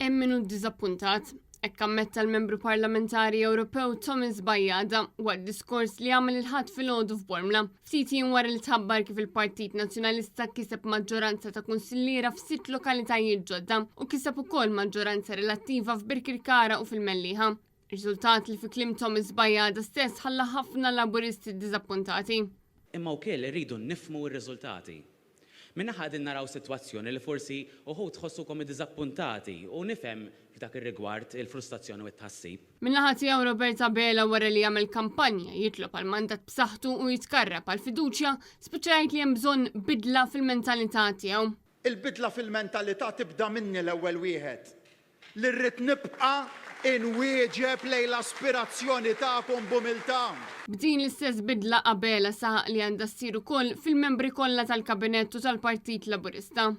Hemm min hu ddiżappuntat. Hekk ammetta l-Membru Parlamentari Ewropew Thomas Bajada waqt diskors li għamel il-Ħadd filgħodu f'Bormla, ftit jiem wara li tħabbar kif il-Partit Nazzjonalista kiseb maġġoranza ta' kunsilliera f'sitt lokalitajiet ġodda u kiseb ukoll maġġoranza relattiva f'Birkirkara u fil-Mellieħa. Riżultat li fi kliem Thomas Bajada stess ħalla ħafna Laburisti ddiżappuntati. Imma wkoll irridu nifhmu r-riżultati. Minn naħa qegħdin naraw sitwazzjoni li forsi uħud tħossukom iddiżappuntati u nifhem f'dak ir-rigward il-frustazzjoni u t-tħassib. Min-naħa tiegħu Robert Abela wara li għamel kampanja jitlob għal mandat b'saħħtu u jitkarrab għall-fiduċja, spiċċa jgħid li hemm bżonn bidla fil-mentalità tiegħu. Il-bidla fil-mentalità tibda minni l-ewwel wieħed. Li rrid nibqa' inwieġeb lejn l-aspirazzjoni tagħkom b'umiltà. B'din l-istess bidla Abela saħaq li għandha ssir ukoll fil-membri kollha tal-Kabinett u tal-Partit Laburista.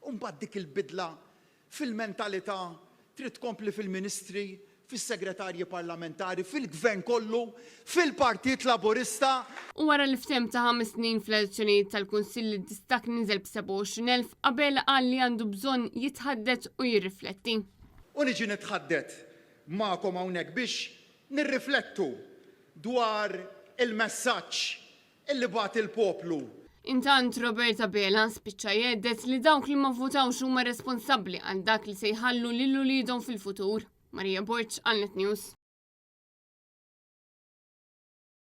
U mbagħad dik il-bidla fil-mentalità trid tkompli fil-Ministri, fis-Segretarji Parlamentari, fil-Gvern kollu, fil-Partit Laburista. U wara li f'temp ta' ħames snin fl-elezzjonijiet tal-Kunsill id-distakk niżel b'27,000, Abela qal li għandu bżonn jitħaddet u jirrifletti. U niġi nitħaddet magħkom hawnhekk biex nirriflettu dwar il-messaġġ illi bagħat il-poplu. Intant Robert Abela spiċċa jgħedded li dawk li ma vvutawx huma responsabbli għal dak li se jħallu lil uliedhom fil-futur. Maria Borg għal Net News.